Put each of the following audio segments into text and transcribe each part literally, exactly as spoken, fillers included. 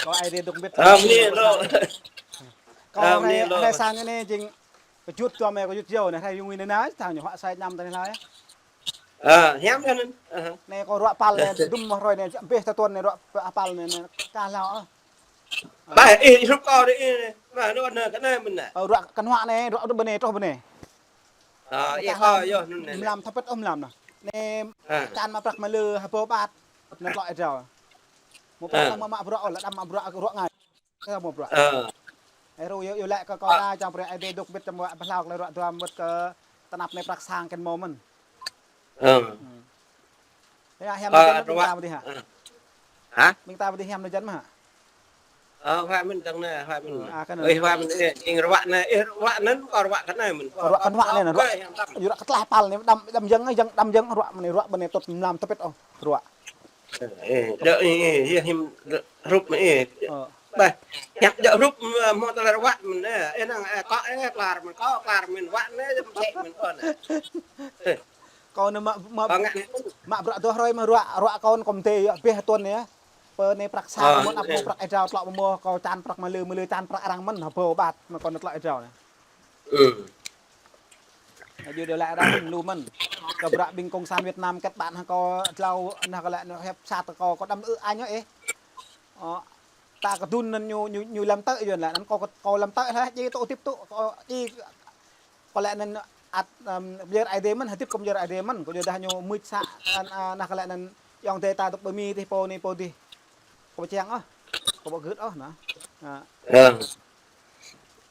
Kâo ai rê dŏ ƀiă. Ơ, mơni lô. Kâo ơ, mơni lô. Hrơi sang anai jing kơ jut čô mơi, kơ jut jâo anai, hrơi yŭng anai, tơdah ñu huă sai năm tơlơi. Ơ, hiam kơ anŭn. Ơ. Anai kâo ruă păl anai, dŭm mơ̆ hrơi anai, ƀĕ tơtuan anai ruă păl anai, anai, kah hlâo. Ơ. Ƀă, ih, hrup kâo dih, ih, anai. Ƀă, anŭn anai, kơ anai mơ̆n anai. Ơ, ruă kơnuă anai, ruă dŏ ƀơi anai, truh ƀơi anai. Ơ, ih, kah hlâo, ơ, yơh, anŭn anai. Mlam thâo pĕt ôh mlam anai. Anai, čan mă prăk mă lư, hơbô ƀat. Anai tlŏ ih jao. Mă prăk, ơ, mă, mă bruă, ơ, lăi đăm mă bruă, ruă ngai. Kơ mă bruă. Ơ. Ơ, ru, yơh, yơh lĕ kơ kâo đa, čang bruă, ai rê dŏ ƀiă čang bruă, ƀơi hlâo lĕ ruă dua mơ̆t kơ tơnap anai prăk sang kơ mơ̆n. Ơ. Hmm. Yơh, hiam ơ, anŭn jăn mơ̆, ruă. Ƀing ta ƀu dih hă? Ơ. Hă? Ƀing ta ƀu dih hiam anŭn jăn mơ̆ hă? Ơ, huă mơ̆n dơ̆ng anai, huă mơ̆n. Ơ, a, kơ anŭn. Ơ, huă mơ̆n, ơ, jing ruă anai, ơ, ruă anŭn, kâo ruă kơ anai mơ̆n. Kâo ruă kơnuă anai, ruă. Kâo ruă kơ tơlơi păl anai, đăm, đăm jơ̆ng, jơ̆ng, đăm jơ̆ng ruă mơ̆n, ruă ƀơi anai tŏt mlam thâo pĕt ôh, ruă. Ơ, ơ, dŏ, ơ, ơ, hiam, hrup mơ̆n, ơ. Ơ. Ƀă, hiam djơ̆ hrup, ơ, mơ̆ tơlơi ruă mơ̆n, ơ, ơ, năng, ơ, kâo, ơ, klar mơ̆n, kâo klar mơ̆n, ruă anai, jăm čĕ mơ̆n, ơ, anai. Kâo anai mă, mă, mă bruă dua hrơi mă ruă, ruă kâo anai kâo mơ̆n tê, ƀĕ tơtuan anai. Pơ anai prăk sang, ơ, mơ̆n ăp mơ̆ prăk ih jao tlŏ mơ̆, kâo čan prăk mă lư, mă lư čan prăk arăng mơ̆n, hơbô ƀat, mă kâo anai tlŏ ih jao anai. Ơ. Anai yơh dŏ lĕ arăng lu mơ̆n. Kơ bruă ƀing cộng sản Việt Nam kết bạn hăng kâo tlâo, anai kâo lĕ anai hiăp sat kâo, kâo đăm ư añ ôh ih. Ơ, ta kơdŭn anŭn ñu, ñu, ñu lăm tơ̆ yơh lĕ, anŭn kâo, kâo lăm tơ̆ lĕ, djai tŏ hơdip tŏ, kâo, djai, kâo lĕ anŭn ăt, ưm, pơyơr Aê Diê mơ̆n, hơdip kâo pơyơr Aê Diê mơ̆n, kâo yơh dah ñu mưč sa, anŭn, a, anŭn kâo lĕ anŭn, ayŏng adơi ta dŏ ƀơi Mi dih, pô anai pô dih. Kâo ƀu čang ôh, kâo ƀu gưt ôh, anŭn. A. Ơ.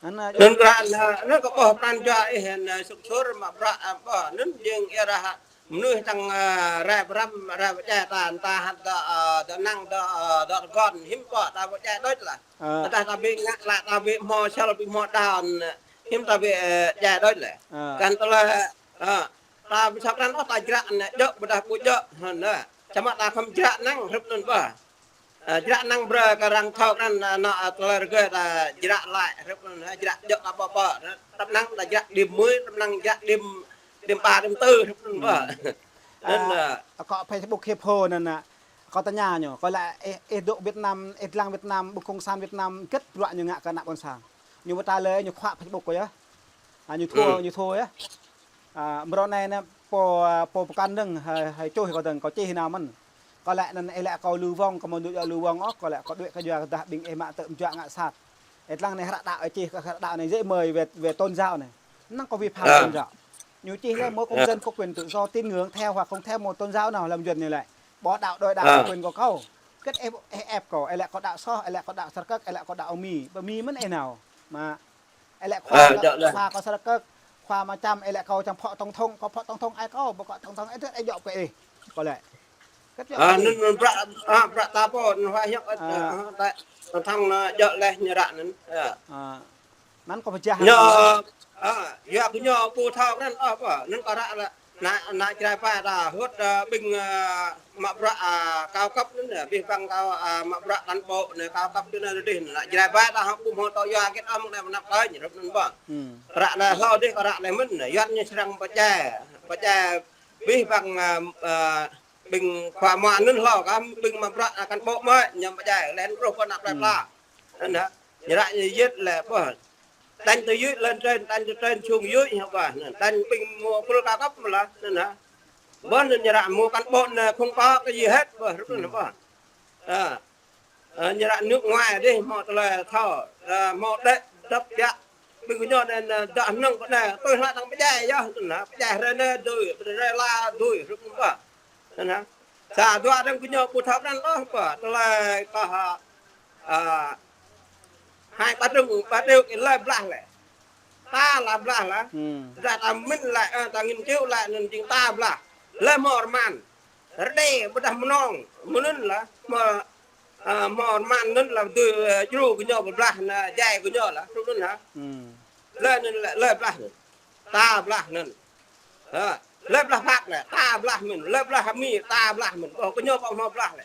Anŭn, a, anŭn kơ anŭn, anŭn kơ ƀôh pran jua ih, anŭn, a, sŭk sur mă bruă, a, ƀôh, anŭn jing ih rah, mơnuih tăng, a, rai pơrăm, rai pơdjai ta, ta hăt dŏ, a, dŏ năng, dŏ, a, dŏ rơgon, hiư̆m pă, ta ƀu djai đôč lah. Ơ. Tơdah ta ƀu ngă lah, ta ƀu hmâo sel, ƀu hmâo đao, anŭn, hiư̆m ta ƀu, ơ, djai đôč lah. Ơ. Kăn tơlơi, ơ, ta ƀu sŏk răn ôh ta jră anai, djơ̆ ƀôdah ƀu djơ̆, anŭn, a. Samơ̆ ta khŏm jră năng, hrup anŭn ƀôh. Ơ, jră năng brơi kơ arăng thâo krăn, ơ, anŏ, ơ, tơlơi rơgơi ta jră lăi, hrup anŭn, ơ, jră djơ̆ ta pơpă, tơpă năng ta jră đĭm mơi, tơpă năng jră đĭm, đĭm ba, đĭm tư, hrup anŭn ƀôh. Anŭn, ơ, akŏ Facebook hiăp hô anŭn, ơ, kâo tơña ñu, kâo lăi, ih, ih dŏ Việt Nam, ih lăng Việt Nam, ƀu cộng sản Việt Nam, hơget bruă ñu ngă kơ ană ƀôn sang. Ñu ƀu ta lĕ, ñu khua Facebook kâo yơh. A, ñu thua, ñu thua yơh. A, mrô anai anai, pô, a, pô pơkŏn dơ̆ng, hơi, hơi čuh kâo dơ̆ng, kâo čih nao mơ̆n. Kâo lăi anŭn, ih lăi kâo lu wŏng, kâo mơ̆ dŏ lu wŏng ôh, kâo lăi kâo đuaĭ kơ jua tơdah ƀing ih mă tơ̆ mơčuă ngă sat. Ih lăng anai hră đaŏ ih čih, kơ hră đaŏ anai, djơ̆ mơi wĕ, wĕ tôn giáo anai. Năng kâo vi phạm tôn giáo. Ñu čih lĕ mỗi công dân có quyền tự do tín ngưỡng theo hoặc không theo một tôn giáo nào lăm yuăn anai lĕ. Bỏ đạo, đổi đạo là quyền của cậu. Hơget ih, ih ép kâo, ih lăi kâo đaŏ soh, ih lăi kâo đaŏ Sơrkơk, ih lăi kâo đaŏ Mi. Ƀơi Mi mơ̆n ih nao. Mă Ih lăi khua, khua kâo Sơrkơk, khua mă čăm, ih lăi kâo čang phó tổng thống, kâo phó tổng thống ai kâo, ƀu kâo tổng thống ai tơl ih djŏ kơ ih. Kâo lăi. Hơget djŏ kơ ih. Anŭn, anŭn bruă, a, bruă ta pô, anŭn huă hiăp, a, a, ta, tổng thống anŭn djŏ leh ñu ră anŭn. A. A. Anŭn kâo pơjah. Ñu, a, yua kơ ñu ƀu thâo krăn, a, pô, anŭn kâo ră lĕ. Ană, ană Jrai ba ta hơ̆t, ơ, ƀing, ơ, mă bruă, ơ, cao cấp anŭn, ơ, abih bang kâo, ơ, mă bruă cán bộ anai cao cấp anŭn dih, ană Jrai ba ta hơ̆t ƀu hmâo tŏ yua hơget ôh mơ̆ng anai mơnăp tơlơi ñu hrup anŭn ƀơ̆ng. Hmm. Ră anai hlâo dih, ră anai mơ̆n, Yuăn ñu srăng pơdjai, pơdjai abih bang, ơ, ơ, ƀing khua mua anŭn hlâo kơ ƀing mă bruă, ơ, cán bộ mơ̆ ñu pơdjai, lĕ truh pơ anăp plơi pla. Hmm. Anŭn hă, ñu ră ñu yit lĕ ƀơ̆ng. Đánh từ dưới lên trên, đánh từ trên xuống dưới, hă ƀơ̆ng. Anŭn, đánh ƀing mơ̆ full cao cấp mơ̆ lah, anŭn hă. Ƀơ̆ng anŭn ñu ră mơ̆ cán bộ anŭn không có cái gì hết, ƀơ̆ng, hrup anŭn ƀơ̆ng. A. Ơ, ñu ră nước ngoài dih, mơ̆ tơlơi thâo, ơ, mơ̆ đĕ, dăp djă. Ƀing gơñu anŭn, ơ, dŏ hơnơ̆ng pơ anai, tui hlak tăng pơdjai yơh, anŭn hă, pơdjai hrơi anai dưi, hrơi la dưi, hrup anŭn ƀơ̆ng. Anŭn hă. Sa dua rơ̆ng gơñu ƀu thâo krăn ôh, pơ tơlơi kơ hă, a, hai ba rơ̆ng, ba triệu kơ lơi blah lĕ. Ta lah blah lah. Hmm. Dah ta mĭn lĕ, ơ, ta nghiên cứu lĕ, anŭn jing ta blah. Lơi hmâo rơman. Rơđê, ƀôdah mơnong. Mơ̆ng anŭn lah. Hmâo, a, hmâo rơman anŭn lah, dưi, ơ, djru gơñu blah, anŭn djai gơñu lah. Hrup anŭn hă. Hmm. Lơi anŭn lĕ, lơi blah anŭn. Ta blah anŭn. Hă, lơi blah Pháp lĕ, ta blah mơ̆n, lơi blah Mi, ta blah mơ̆n, ƀơ̆ng gơñu ƀu hmâo blah lĕ.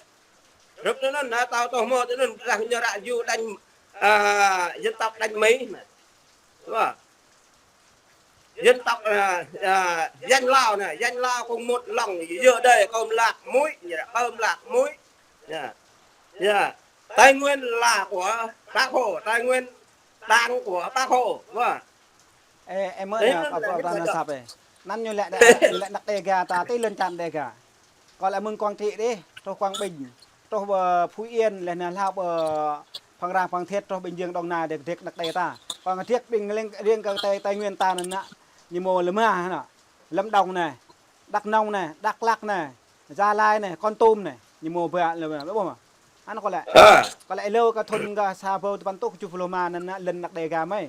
Hrup anŭn, anŭn, ta tŏ hmâo tui anŭn, dah ñu ră yu đánh, a, dân tộc đánh Mỹ anai. Ƀơ̆ng. Dân tộc, a, a, danh Lào anai, danh Lào không một lòng, yua dah kơm lăk muĭ, ñu ră kơm lăk muĭ. Yơh. Yơh. Tây Nguyên là của Bác Hồ, Tây Nguyên Đảng của Bác Hồ. Vâng. Ê, ê, mơ nè, kâo prŏng ta năn sap ê. Anăn ñu lĕ, lĕ anăk Đêga ta, ti lŏn čar Đêga. Kâo lĕ mơ̆ng Quảng Trị dih, truh Quảng Bình, truh pơ Phú Yên, lĕ nao hlâo pơ Phan Rang, Phan Thiết, truh Bình Dương, Đồng Nai, dêh, dêh anăk Đê ta. Kâo ngă dêh ƀing riêng, riêng kơ Tây, Tây Nguyên ta anăn nă, ñu mơ̆ lĕ mơ̆ hă nă. Lâm Đồng nè, Đắk Nông nè, Đắk Lắk nè, Gia Lai nè, Kon Tum nè, ñu mơ̆ ba lĕ, lĕ ƀuh mơ̆. Anăn kâo lĕ, kâo lĕ êlâo kơ thŭn kơ sa rơbâo tơpăn rơtuh kjuh pluh rơma anăn nă lŏn anăk Đêga mơi.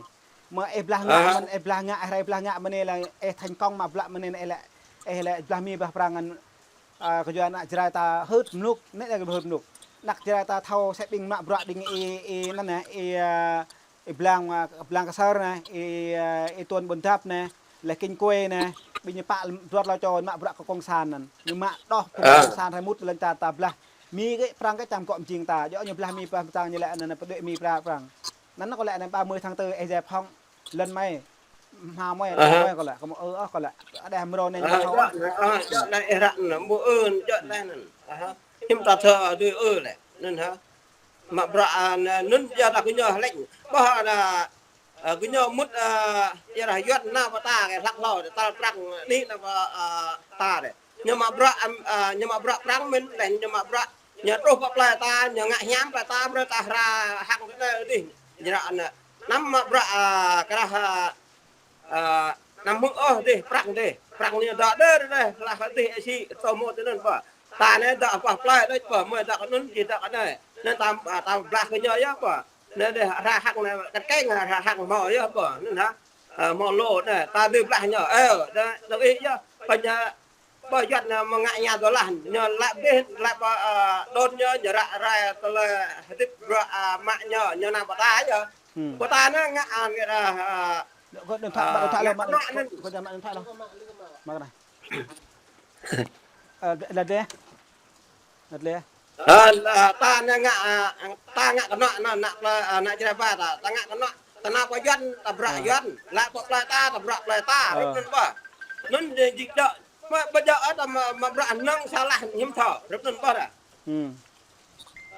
Mơ̆ ih blah ngă, mơ̆n ih blah ngă, ih rai blah ngă, mơ̆n ih lĕ, ih thành công mă bruă, mơ̆n ih lĕ, ih lĕ blah mĭn blah prăng ngăn, a, kơ yua ană Jrai ta hơ̆t mluk, nĕ lĕ hơ̆t mluk. Ană Jrai ta thâo sĕ ƀing mă bruă ƀing ih, ih anăn nè, ih, a, ih Blang, a, Blang Ksor nè, ih, a, ih Tuân Ƀuôn Dap nè, lĕ Kinh Quê nè, ƀing ñu pă duăt lâo čô mă bruă kơ cộng sản anăn. Ñu mă đôč phung cộng sản rai mŭt lŏn čar ta blah. Mi kơ prăng kơ čăm kŏ mjing ta, djŏ ñu blah mi blah prăng ñu lĕ anăn pơđuaĭ mi prăng prăng. Anăn kâo lĕ anăn ba mươi tháng tư ih Jrai Phong lŏn mơi. Hmâo mơi, mơi kâo lĕ, kâo mơ̆ ơ, ơ, kâo lĕ. Adih mrô anai ñu thâo. Ơ, djŏ lĕ ih ră anăn, mơ̆ ơ, djŏ lĕ anăn. Hiư̆m ta thâo dui ơ lĕ, anăn hă. Mă bruă, a, anăn, anăn yua ta kơ ñu hlĕk. Ƀuh ană, a, kơ ñu mŭt, a, yua dah yuan nao pơ ta kơ hlăk hlâo, tal prăng anai nao pơ, a, ta dêh. Ñu mă bruă, ăm, a, ñu mă bruă prăng mơ̆n, lĕ ñu mă bruă. Ñu truh pơ plơi ta, ñu ngă hiam plơi ta, brơi ta hra hăng kơ anai dih. Ñu ră anăn. Anăm mă bruă, a, kơ rah, a, a, anăm hmư̆ ôh dih, prăng dih. Prăng ñu dŏ đơ dih, lah dih ih sĭ, tơ mơ̆ tơ anăn pơ. Ta anai dŏ pơ plơi đôč pơ, mơi dŏ kơ anŭn, či dŏ kơ anai. Anŭn ta, a, ta blah kơ ñu yơh pơ. Anai dih hra hăng anai, kăt keng hra hăng hmâo yơh pơ. Anŭn hă. A, hmâo lô anai, ta dih blah ñu. Ơ, anai, dŏ ih yơh. Pơ ñu Ƀơi yuan anai mơ̆ ngă ña dŏ lah, ñu lăp dih, lăp, ơ, đôn ñu, ñu ră rai tơlơi hơdip bruă, ơ, mă ñu, ñu nao pơ ta yơh. Hmm. Pơ ta anai ngă, ơ, ngă, ơ, kơ điện thoại, bạn điện thoại ơ, lơ, bạn ngă điện thoại, kơ, kơ bạn điện thoại lơ. Mă kơ anai. Ơ, lăt dih. Lăt dih. Ơ, ơ, ta anai ngă, ơ, ta ngă kơnơ̆ng anai, ană plơi, ơ, ană Jrai ba ta, ta ngă kơnơ̆ng, ta nao pơ yuan, ta bruă yuan, lăp pơ plơi ta, ta bruă plơi ta, rơ̆p anŭn ƀă. Anŭn dih jing dŏ, Mă, ƀơi djŏ ơ ta mă, mă bruă anŭn salah hiư̆m thâo, rơ̆p anŭn ƀă dah. Hmm.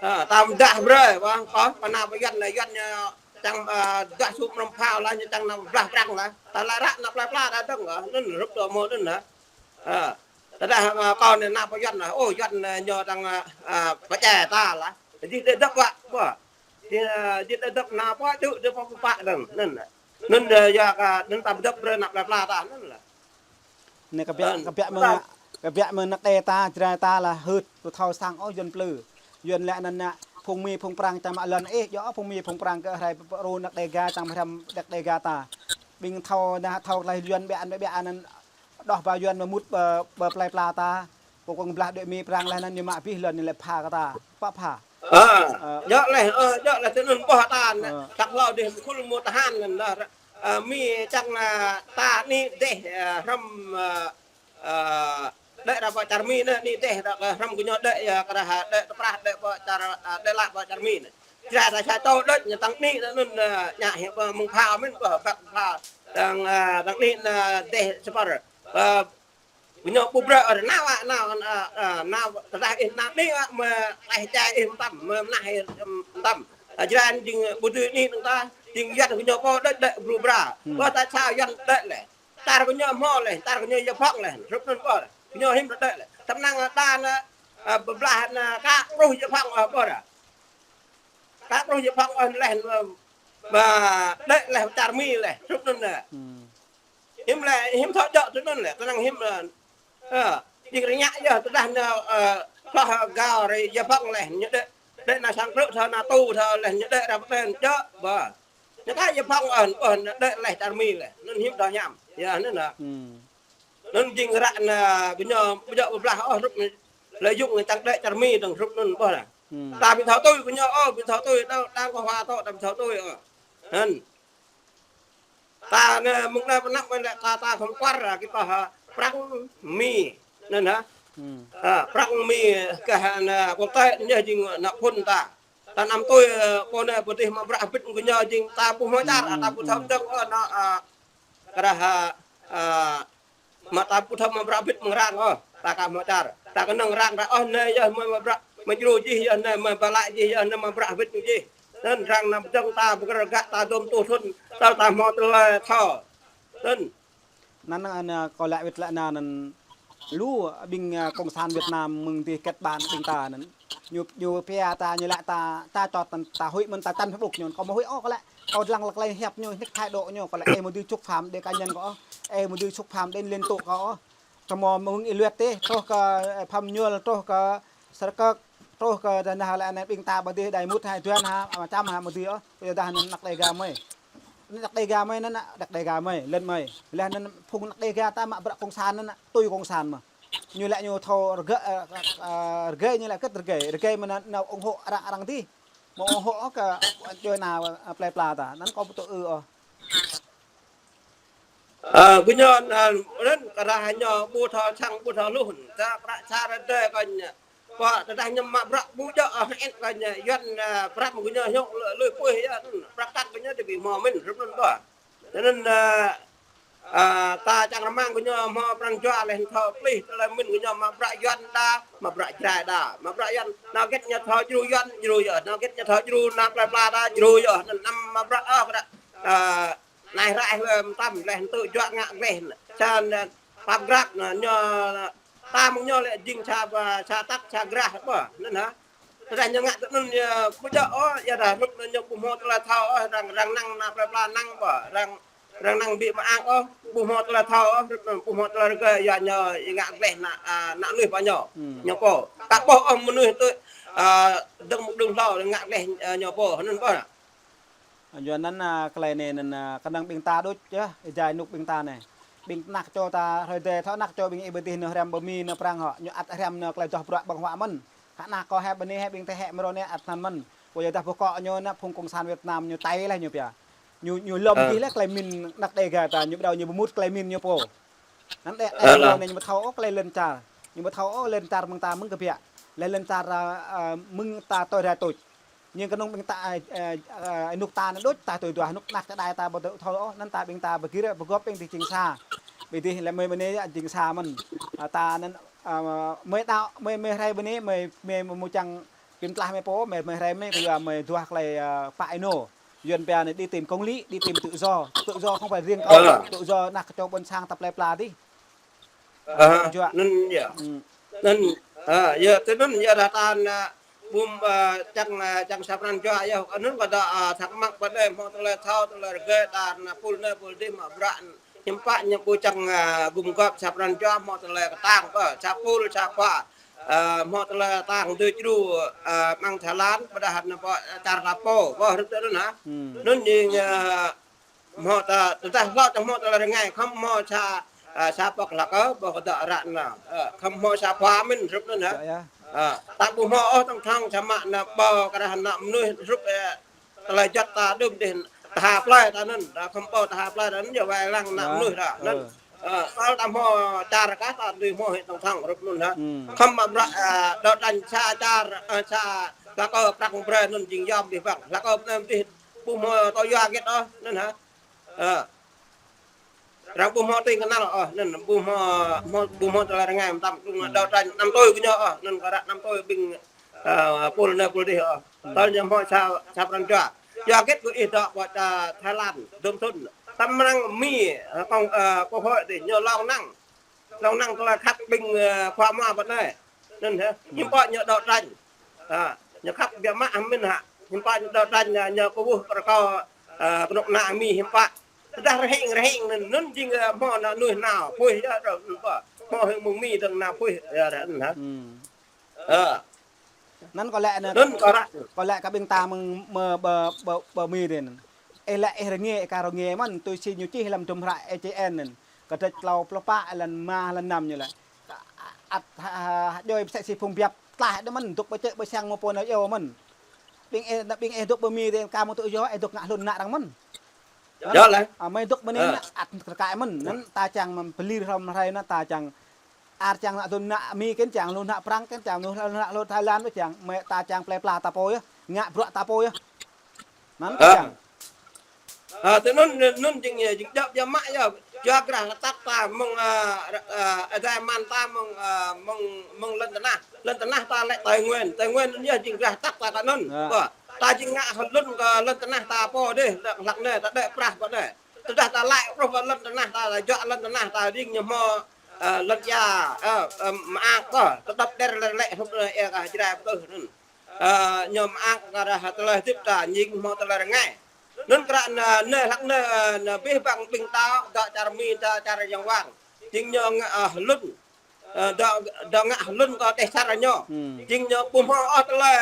Ơ, ta mơdah brơi, ƀă, kơ, pơ anăp yuan lĕ yuan ñu čang, ơ, dah sŭp mrŏm phao lah, ñu čang nao blah prăng lah. Ta lăi ră anăp plơi pla ta dơ̆ng, ơ, anŭn rơ̆p tơ mơ̆ anŭn lah. Ơ, tơdah, ơ, kơ anai nao pơ yuan lah, ô, yuan, ơ, ñu čang, ơ, ơ, pơčeh ta lah. Jing dêh dŏp ƀă, ƀă. Jing, ơ, jing dêh dŏp nao pơ čư̆, dêh pơ pă dơ̆ng, anŭn lah. Anŭn, ơ, yua kơ, anŭn ta dŏp brơi anăp plơi pla ta, anŭn lah. Anai kơ biă, kơ biă mơ̆ng, kơ biă mơ̆ng anăk Đê ta, Jrai ta lah hơ̆t, ƀu thâo sang ôh yuan plư. Yuan lĕ anăn nă, phung Mi, phung Prăng čang mă lŏn ih, djŏ phung Mi, phung Prăng kơ rai pơrô anăk Đêga, čang mă hrăm anăk Đêga ta. Ƀing thâo, nă, thâo tơlơi yuan biă, biă anăn, đôč ba yuan mă mŭt ba, ba plơi pla ta. Kơ kông blah đuaĭ Mi Prăng lĕ anăn ñu mă abih lŏn ñu lĕ pha kơ ta. Pă pha. Ơ, ơ, djŏ lĕ, ơ, djŏ lĕ tơ anŭn ƀă ta anai. Ơ. Tăk hlâo dih mơkul mơtahan anăn lah. Ơ, Mi čang, ơ, ta anai dêh, ơ, hrăm, ơ, ơ, đuaĭ ra pơ čar Mi anai, anai dêh ra, ơ, hrăm kơ ñu đuaĭ, ơ, kơ dah, ơ, đuaĭ tơprah, đuaĭ pơ čar, ơ, đuaĭ lăp pơ čar Mi anai. Jrai ta sa čô đuaĭ ñu tơ̆ng anai, anŭn, ơ, ñu hiăp, ơ, mơ̆ng phao mơ̆n, pơ băk phao. Tơ̆ng, ơ, tơ̆ng anai, ơ, dêh sơpăr. Ơ, Kơ ñu ƀu brơi ôh, nao, a, nao, a, a, nao, tơdah ih nao anai, a, mơ̆ tlaih čai ih mơtam, mơ̆ mơnah ih, ưm, mơtam. A, Jrai jing ƀu dưi anai nơ̆ng ta, jing yuan kơ ñu pô đuaĭ đuaĭ bru bra. Hmm. Ƀơi ta sa yuan đuaĭ lĕ. Čar kơ ñu hmâo lĕ, čar kơ ñu yơh phŏng lĕ, rơ̆p anŭn ƀă. Kơ ñu hiư̆m đuaĭ lĕ. Tơm năng ta anai, a, pơblah anai ka truh yơh phŏng, a, ƀă dah. Ka truh yơh phŏng, a, lĕ, a, ba, đuaĭ lĕ čar Mi lĕ, rơ̆p anŭn lĕ. Hmm. Hiư̆m lĕ, hiư̆m thâo djŏ tui anŭn lĕ, tơnăng hiư̆m lĕ. Ơ, jing rơñă yơh, tơdah ñu, ơ, hloh gao rai yơh phŏng lĕ, ñu đuaĭ, đuaĭ nao sang krư̆ thâo nao tu thâo lĕ, ñu đuaĭ ra pơtơ̆n djŏ, ƀă. Ñu ka yơh phŏng ơn, ơn đuaĭ lĕ čar Mi lĕ, anŭn hiư̆m thâo hiam. Yơh, anŭn lĕ. Hmm. Anŭn jing ră anai, kơ ñu, ƀu djŏ pơblah ôh, rơ̆p anai, lĕ yŭng anai čang đuaĭ čar Mi dơ̆ng, rơ̆p anŭn ƀă dah. Hmm. Ta ƀu thâo tui kơ ñu ôh, ƀu thâo tui, ta, ta kơ hua tŏ, ta ƀu thâo tui ôh. Anŭn. Ta anai, mơ̆ng anai pơ anăp anai lĕ ta, ta khŏm kuar, a, kơ pă hă, Prăng Mi. Anŭn hă? Hmm. A, Prăng Mi kơ hă anai, quốc tế ñu jing ană phŭn ta. Ta anăm tui, ơ, pô anai pơdih mă bruă hơbĭt kơ ñu jing ta ƀu hmâo čar, hmm, ta ƀu thâo dơ̆ng, ơ, ană, a, kơ dah, a, a, Mă ta ƀu thâo mă bruă hơbĭt mơ̆ng arăng ôh, ta ka hmâo čar. Ta kơnơ̆ng arăng ta ôh anai yơh mơ̆ mă bruă. Pơjru jih yơh anai, mă pơlai jih yơh anai, mă bră wĭt ñu jih. Anŭn arăng anăm pơdơ̆ng ta, pơgơ̆r gah ta dôm tuh thŭn, tơl ta hmâo tơlơi thâo. Anŭn. Anŭn, anŭn, kâo laĭ wĭt laĭ anŭn, anŭn lu ƀing, ơ, cộng sản Việt Nam mơ̆ng dih kết bạn ƀing ta anŭn. Ñu, ñu pia ta, ñu laĭ ta, ta čŏt anŭn, ta huĭ mơ̆n ta čăn Facebook ñu, kâo mơ̆ huĭ ôh, kâo laĭ, kâo lăng lăk lĕ hiăp ñu, nik thái độ ñu, kâo laĭ, ê, mơ̆ dưi xúc phạm đến cá nhân kâo ôh, ê, mơ̆ dưi xúc phạm đến lãnh tụ kâo ôh. Samơ̆ mơ̆ng ih luet tih, truh kơ, ơ, Pham Nhual, truh kơ Srkơk, truh kơ dah nah lĕ anai ƀing ta ƀơi dih đai mŭt hai duan ha, ama čăm ha mơ̆ dưi ôh, yua dah anŭn anăk Đêga mơi. Anŭn anăk Đêga mơi, anŭn anăk Đêga mơi, lŏn mơi. Laih anŭn phung anăk Đêga ta mă bruă cộng sản anŭn, tui cộng sản mơ̆. Ñu lĕ ñu thâo rơgơi, ơ, ơ, rơgơi ñu lĕ kơ̆t rơgơi, rơgơi mơ̆ anŭn, anŭn ủng hộ arăng, arăng dih. Mơ̆ ủng hộ kơ djuai ana, ơ, plei pla ta. Anŭn kâo pơtô ư ôh. Ơ, gơñu, ơ, anŭn kơ rah ñu ƀu thâo čang ƀu thâo hluh, ta kră čar rơdơi kơ ñu. Pơ tơdah ñu mă bruă ƀu djơ̆, ơ, hơĭt kơ ñu, Yuan, ơ, prăp gơñu hiôk lu-, lui puih yơh, anŭn, prăp kăk gơñu dih ƀu hmâo mơ̆n, hrup anŭn ƀơh. Anŭn, ơ, ơ, ta čang rơmang gơñu hmâo pran jua laih thâo plih, tơlơi mĭn gơñu mă bruă Yuan đa, mă bruă Jrai đa, mă bruă Yuan, nao hơget ñu thâo djru Yuan, djru yơh, nao hơget ñu thâo djru ană plei pla đa, djru yơh, anŭn anăm mă bruă, ơ, kơ đa, ơ, Anai ră, ơ, mơtam leh tŭ juă ngă gleh. Sa, ơ, pap grăp anŭn, ñu, ta mơ̆ng ñu lĕ jing sa, ơ, sa tăk, sa grah ƀơh, anŭn hă. Tơdah ñu ngă tui anŭn, ơ, ƀu djơ̆ ôh, yua dah hrup anŭn ñu ƀu hmâo tơlơi thâo ôh, arăng, arăng năng ană plei pla năng ƀơh, arăng, arăng năng ƀu mơak ôh, ƀu hmâo tơlơi thâo ôh, hrup anŭn ƀu hmâo tơlơi rơgơi, yua ñu ngă gleh ană, ơ, ană mơnuih pơ ñu. Hmm. Ñu pô. Ka ƀuh ôh mơnuih tui, ơ, dơ̆ng mơ̆ng dơ̆ng hlâo ngă gleh, ơ, ñu pô, anŭn ƀơh. Yua anŭn, ơ, tơlơi anai anŭn, ơ, kơnơ̆ng ƀing ta đôč yơh, ih jai rơnŭk ƀing ta anai. Ƀing ană čô ta hrơi adai thâo ană čô ƀing ih ƀơi dih anŭn hriăm pơ Mi anŭn Prang hŏ, ñu ăt hriăm anŭn tơlơi adoh bruă ƀơ̆ng huă mơ̆n. Hă ană kâo hĕ ƀơi anai hĕ ƀing ta hĕ mơ̆ng rŏ anai ăt anăn mơ̆n. Pô yua dah ƀu kơ ñu anŭn phung cộng sản Việt Nam ñu tai laih ñu pia. Ñu, ñu lŏm jih laih tơlơi mĭn anăk Đêga ta, ñu ƀu đaŏ ñu ƀu mŭt tơlơi mĭn ñu pô. Anŭn đe, đe, ñu ƀu thâo ôh tơlơi lŏn čar. Ñu ƀu thâo ôh lŏn čar mơ̆ng ta mơ̆ng kơ biă. Lĕ lŏn čar, ơ, ơ, mơ̆ng ta tui rai tôč. Ñu kơnơ̆ng ƀing ta, ơ, ơ, ơ, rơnŭk ta anŭn đôč ta tui duah rơnŭk anăk čơđai ta ƀu thâo ôh, anŭn ta ƀing ta ƀu gir, ƀu gŏp ƀing dih jing sa. Ƀing dih lĕ mơi ƀơi anai jing sa mơ̆n. Ơ, ta anŭn, ơ, mơi đaŏ, mơi, mơi rai ƀơi anai, mơi, mơi mơ̆ čang pim tlah mơi pô, mơi, mơi rai mơi kơ yua mơi duah tơlơi, ơ, pă ênô. Yuan pia anai đi tìm công lý, đi tìm tự do. Tự do không phải riêng kâo, tự do ană čô ƀôn sang ta plei pla dih. Ơ, anŭn yơh. Anŭn, ơ, yơh, tui anŭn yơh dah ta anŭn, ơ, ƀu, ơ, čang, ơ, čang sa pran jua yơh. Anŭn kơ dah, ơ, thắc mắc pơ anai hmâo tơlơi thâo, tơlơi rơgơi, ta anŭn pul anai pul dih mă bruă. Hiư̆m pă ñu ƀu čang, ơ, gum gŏp sa pran jua hmâo tơlơi kơtang pơ, sa pul, sa khua. Ơ, hmâo tơlơi kơtang dưi djru, ơ, mơ̆ng Thái Lan, pơdah anŭn pơ, čar ta pô, pơ hrup tui anŭn hă. Anŭn jing, ơ, Hmâo ta, tơdah hlâo čang hmâo tơlơi rơngai, khŏm hmâo sa, ơ, sa pŏk hlak ơ, ƀô̆ kơdŏ ră anai. Ơ, khŏm hmâo sa khua mơ̆n hrup anŭn hă. Ơ, ta ƀu hmâo ôh tổng thống samơ̆ anŭn ƀô̆ kơ rah ană mơnuih hrup, ơ, tơlơi juăt ta đưm dih, tơha plơi ta anŭn, ta khŏm ƀô̆ tơha plơi ta anŭn, yua wai lăng ană mơnuih ta anŭn. Ơ, tơl ta hmâo čar kah ta dưi hmâo hĭ tổng thống hrup anŭn hă. Khŏm mă bruă, ơ, đấu tranh sa čar, ơ, sa hlak ơ prăk brơi anŭn jing yom dih ƀăng. Hlak ơ anŭn dih ƀu hmâo tơlơi yua hơget ôh, anŭn hă. Ơ. Arăng ƀu hmâo tơlơi kơnăl ôh, anŭn ƀu hmâo, hmâo, ƀu hmâo tơlơi rơngai mơtam, ƀu hmâo đấu tranh năm tui kơ ñu ôh, anŭn kơ ră năm tui ƀing, ơ, pul anai pul dih ôh. Tơl ñu hmâo sa, sa pran jua. Yua hơget kơ ih dŏ pơ, ơ, Thái Lan, dôm thŭn. Tơm arăng Mi, ơ, cộng, ơ, cộng hội dih, ñu lông năng. Lông năng tơlơi khăp ƀing, ơ, khua mua pơ anai. Anŭn hă, hiư̆m pă ñu đấu tranh. Ơ, ñu khăp biă mă hăng mĭn hă. Hiư̆m pă ñu đấu tranh, ơ, ñu kơkuh kơ rơkâo, ơ, kơnuk kơna Mi hiư̆m pă. Tơdah rơhing, rơhing anŭn, anŭn jing, ơ, hmâo ană mơnuih nao, puih yơh, anŭn pă. Hmâo hăng mơ̆ng Mi dơ̆ng nao puih, yơh, anŭn hă. Ơ. Anŭn kâo laĭ anai, anŭn kâo laĭ, kâo laĭ kơ ƀing ta mơ̆ng, mơ̆ng ƀơ, ƀơ, ƀơ Mi dih anŭn. Ih laĭ ih rơngiă, ih ka rơngiă mơ̆n, tui si ñu čih lăm tum hră E C N anŭn. Kơdrêč klâo pluh pă, êlan rơma, êlan năm ñu laĭ. Ăt, ha, ha, ha, djơ̆ pơsĕ si phung biăp tlaih đôč mơ̆n, dŏ ƀơi čư̆ ƀơi siăng mơ̆ pô nao iâu mơ̆n. Ƀing ih, ƀing ih dŏ ƀơ Mi dih, ka mơ̆ tŭ yơh, ih dŏ ngă hlŭn ană arăng mơ̆n. Yơh lĕ. Ơ, mơi dŏ ƀơi anai anŭn, ăt kar kaĭ mơ̆n. Anŭn ta čang mă pơlir hrŏm hrơi anŭn, ta čang Ar čang ană hlŭn ană Mi kơnơ̆ng čang, hlŭn ană Prang kơnơ̆ng čang, hlŭn ană hlŭn Thái Lan kơnơ̆ng čang, mơi ta čang plei pla ta pô yơh, ngă bruă ta pô yơh. Anŭn kơnơ̆ng čang. Ơ, tui anŭn, anŭn jing, jing djŏp biă mă yơh. Yua grah tăk ta mơ̆ng, ơ, ơ, adai mơ̆n ta mơ̆ng, ơ, mơ̆ng, mơ̆ng lŏn tơnah. Lŏn tơnah ta lĕ Tây Nguyên. Tây Nguyên anŭn yơh jing grah tăk ta kơ anŭn. Ơ. Ƀơ, ta jing ngă hlŭn kơ lŏn tơnah ta pô dih, hlăk anai ta đĕ prah pơ anai. Tơdah ta lăi truh pơ lŏn tơnah ta, ta juă lŏn tơnah ta ding ñu hmâo, ơ, lŏn ia, ơ, ơ, mơak ƀơ, tơdăp đer lĕ lĕ hrup anai ia kơ Jrai pơkơh anŭn. Ơ, ñu mơak kơ rah tơlơi hơdip ta, ñu hmâo tơlơi rơngai. Anŭn kră anai, anai hlăk anai, ơ, anai abih bang ƀing đaŏ, đaŏ čar Mi, đaŏ čar Yang Wang. Jing ñu ngă, ơ, hlŭn. Ơ, đaŏ, đaŏ ngă hlŭn kơ dêh čar ñu. Hmm. Jing ñu ƀu hmâo ôh tơlơi,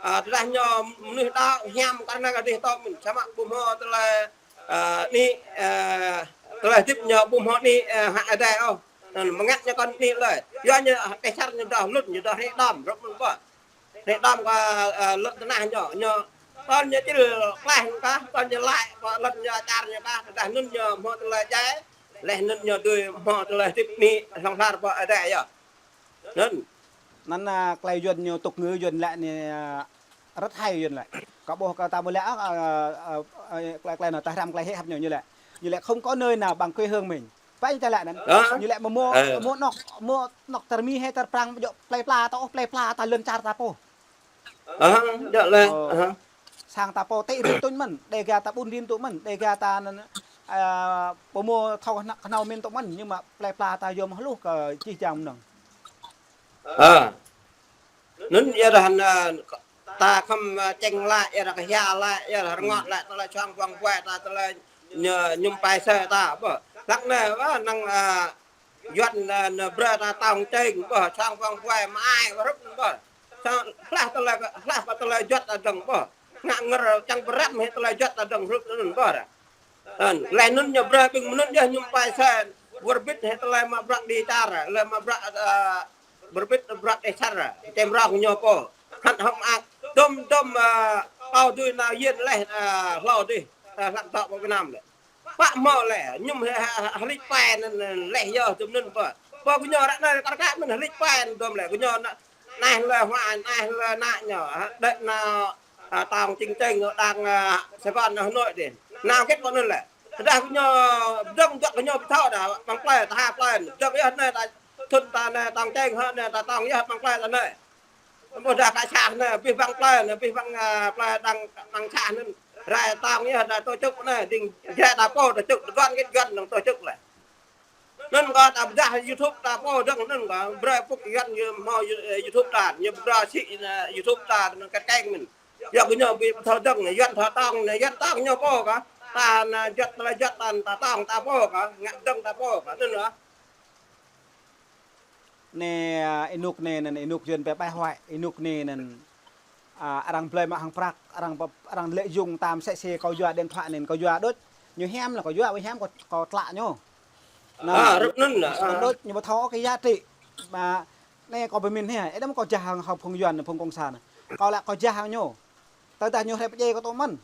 ơ, tơdah ñu mơnuih đaŏ hiam kơ anai kơ dêh tŏ mơ̆n. Samơ̆ ƀu hmâo tơlơi, ơ, anai, ơ, tơlơi hơdip ñu ƀu hmâo anai, ơ, hă adai ôh. Anŭn mơngăt ñu kơ anai lơi. Yua ñu, ơ, dêh čar ñu đaŏ hlŭn, ñu đaŏ hrĕ đom, hrup anŭn ƀơ. Hrĕ đom kơ, ơ, lŏn tơnah ñu, ñu, tơl ñu čil klaih kah, tơl ñu lăi kơ lŏn ñu čar ñu kah, tơdah anŭn ñu hmâo tơlơi djai, laih anŭn ñu dưi hmâo tơlơi hơdip anai hlŏng lar pơ adai yơh. Anŭn. Anŭn, ơ, tơlơi Yuan ñu tŭk ngư Yuan lĕ anai, ơ, rất hay Yuan lĕ. Kâo ƀuh kơ ta ƀu lĕ, ơ, ơ, ơ, tơlơi, tơlơi anŭn ta hrăm tơlơi hĕ hăp ñu, ñu lĕ. Ñu lĕ không có nơi nào bằng quê hương mình. Pă ñu ta lĕ anŭn. Ơ. Ñu lĕ mơ̆ mơ̆, ơ, mơ̆ anŏ, mơ̆ anŏ čar Mi hĕ čar Prang, ƀu djơ̆ plơi pla ta ôh, plơi pla ta lŏn čar ta pô. Ơ, djơ̆ lĕ. Ơ. Ơ. Sang ta pô tĭ rin tuñ mơ̆n, Đêga ta ƀun rin tuñ mơ̆n, Đêga ta anŭn, ơ, ƀu hmâo thâo kơnăl, kơnăl min tuñ mơ̆n, nhưng mà plơi pla ta yôm hluh kơ jih jang mơnơ̆ng. Ơ. Anŭn ia dah anŭn, ơ, ta khŏm, ơ, čeng lăi, ia dah kơ hia lăi, ia dah rơngot lăi, tơlơi čuang ƀuang ƀuai ta, tơlơi ñu, ñu pơai sĕ ta, ƀơ. Hlăk anai, ƀơ, năng, ơ, Yuan, ơ, anai brơi ta tong čeng, ƀơ, čuang ƀuang ƀuai, mơai, ƀơ, hrup anŭn, ƀơ. Sa-, hlah tơlơi, hlah kơ tơlơi juăt ta dơ̆ng, ƀơ. Ngă ngơr čang pơrăm hĭ tơlơi juăt ta dơ̆ng, hrup anŭn, ƀơ. Anŭn, laih anŭn ñu brơi ƀing mơnuih yơh ñu pơai sĕ, wơr bĭt hĭ tơlơi mă bruă dêh čar, tơlơi mă bruă, ơ, wơr bĭt bruă dêh čar, čem rong ñu pô. Hăt hŏm ak, dŏm, dŏm, ơ, kâo dưi nao yên laih, ơ, hlâo dih, ơ, hlăk dŏ pơ Việt Nam lĕ. Pă hmâo lĕ, ñu hơ-, hơ-, hơlĭč pơai anŭn, anŭn, laih yơh dŏm anŭn pơ. Pơ gơñu ră anai kar kaĭ mơ̆n hơlĭč pơai anŭn dŏm lĕ, gơñu anai, anai lĕ hua, anai lĕ ană ñu, hă, đĕ nao, ơ, tong čeng čeng, đang, ơ, Sài Gòn, Hà Nội dih. Nao hơget pơ anŭn lĕ. Tơdah gơñu pơdơ̆ng juăt gơñu ƀu thâo dah, ƀăng plơi, ta ha plơi, pơdơ̆ng yơh anai ta thŭn ta anai tong čeng, hă, anai ta tong yơh ƀăng plơi ta anai. Ƀôdah kơ čah anai, abih bang plơi anai, abih bang, ơ, plơi đang, đang čah anŭn. Rai tong yơh dah tổ chức anai, ding jai ta pô tổ chức, tơguan hơget Yuan năng tổ chức lĕ. Anŭn kơ ta pơdah YouTube ta pô dơ̆ng anŭn kơ, brơi pŭk Yuan ñu hmâo You-, ơ, YouTube ta, ñu brơi sĭ, ơ, YouTube ta, anŭn kơt keng mơ̆n. Yua kơ ñu ƀu thâo dơ̆ng, Yuan thâo tong, Yuan tong ñu pô kơ. Ta anai juăt, tơlơi juăt ta, ta tong ta pô kơ, ngă dơ̆ng ta pô kơ, anŭn lĕ. Anai, ơ, ênuk anai anŭn, ênuk Yuan pơƀai huai, ênuk anai anŭn, ơ, arăng blơi mă hăng prăk, arăng pơ-, arăng lợi dụng tam sĕ sĕ kâo yua điện thoại anŭn, kâo yua đôč, ñu hiam lĕ kâo yua, ƀu hiam kâo, kâo tlă ñu. Anŭn, ơ, hrup anŭn lĕ, ơ, đôč, ñu ƀu thâo kơ giá trị. Mă, anai kâo pơmĭn hă, ơ, đăm kâo jah hăng, hăng phung Yuan, phung cộng sản. Kâo lĕ kâo jah hăng ñu. Tơdah ñu hrĕp djai kâo tŭ mơ̆n.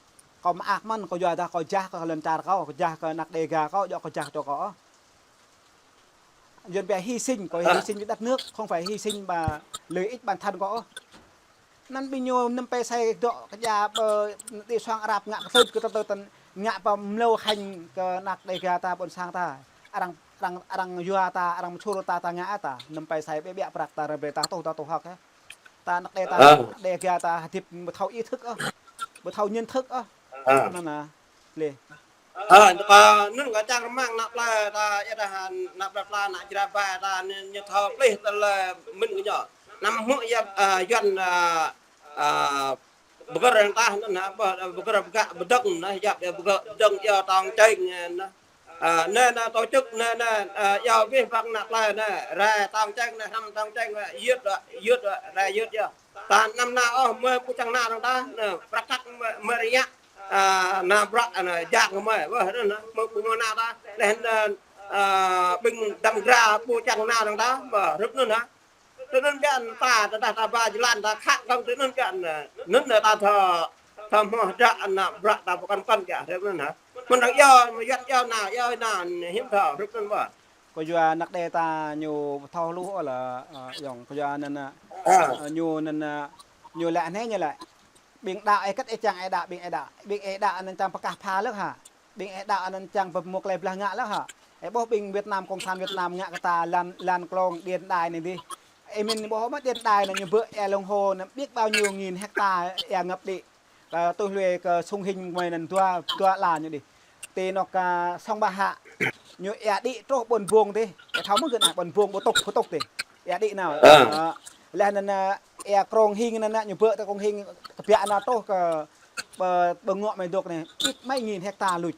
Kâo mơak mơ̆n, kâo yua dah kâo jah kơ lŏn čar kâo, kâo jah kơ anak Đêga kâo, djŏ kâo jah tơ kâo. Yuan pia hy sinh, kâo hy sinh vì đất nước, không phải hy sinh vì lợi ích bản thân kâo. Anŭn ƀing ñu năm pê sai dŏ kơjăp, ơ, đi sang Arab ngă kơtưt kơ tơ tơ tăn, ngă pơmlâo khanh kơ anak Đêga ta, ƀôn sang ta. Arăng, arăng, arăng yua ta, arăng mơčur ta, ta ngă ta. Năm pê sai ƀiă ƀiă prăk ta rơbê ta tuh, ta tuh hŏk, ơ. Ta anak Đê ta, ơ, Đêga ta hơdip ƀu thâo ý thức ôh. Ƀu thâo nhận thức ôh. Ơ. Anŭn anai. Lĕ. Ơ, kơ anŭn kơ čang rơmang ană plơi ta, ia dah ană plơi pla, ană Jrai ƀai ta, ñu, ñu thâo plih tơlơi mĭn kơ ñu. Anăm hmư̆ ia, ơ, Yuan, ơ, ơ, pơgơ̆r hăng ta anŭn hă, ƀơ, pơgơ̆r pơgă pơdơ̆ng anŭn, yap ia pơgơ̆r pơdơ̆ng ia tong čeng anŭn. Ơ, anai, anai tổ chức anai, anai, ơ, ia abih bang ană plơi anai, rai tong čeng anai, hrăm tong čeng, yơt, yơt, rai yơt ia. Ta anăm nao ôh, mơi ƀu čang nao dơ̆ng ta, anai, prăk kăk mơi, mơi rơngiă, ơ, nao bruă, anai, jak mơi, wơh, anŭn, mơi ƀu hmâo nao ta, laih anŭn, ơ, ƀing đăm dra ƀu čang nao dơ̆ng ta, wơh, hrup anŭn hă. Tui anŭn biă ta, tơdah ta ba jơlan ta khă kơ̆ng tui anŭn biă, anŭn ta thâo, thâo hmâo hơdră ană bruă ta pơkŏn pơkŏn biă, hrup anŭn hă. Mơ̆n dơ̆ng yơh, mơ̆ Yuan yơh nao, yơh nao, hiư̆m thâo, hrup anŭn wơh. Kơ yua anak Đê ta ñu ƀu thâo hluh ôh lĕ, ơ, yŏng, kơ yua anŭn, ơ, ơ, ñu anŭn, ơ, ñu lĕ anai ñu lĕ. Ƀing đaŏ ih kơ̆t ih čang ih đaŏ, ƀing ih đaŏ, ƀing ih đaŏ anŭn čang pơkah pha lơ̆k hă. Ƀing ih đaŏ anŭn čang pơmuk lĕ blah ngă lĕ hă. Ih ƀuh ƀing Việt Nam, Cộng sản Việt Nam ngă kơ ta lan, lan klông điện đài anai dih. Ih min ƀuh mă điện đài anŭn ñu bơ ih lông hô anŭn biết bao nhiêu nghìn hecta ih ngập đi. Kơ tui hlue kơ Sông Hinh mơi anŭn dua, dua ala ñu dih. Ti anŏ kơ Sông Ba Hạ. Ñu ih đĭ truh ƀôn Bông dih. Ih thâo mơ̆n gơ̆ anai ƀôn Bông ƀu tŭk, ƀu tŭk dih. Ih đĭ nao. Ơ. Ơ, lĕ anŭn, ơ, ih Krông Hing anŭn ñu bơ tơ Krông Hing kơ biă nao truh kơ ƀơ, ƀơ ngŏ mơi dŏ anai. Biết mấy nghìn hecta luč.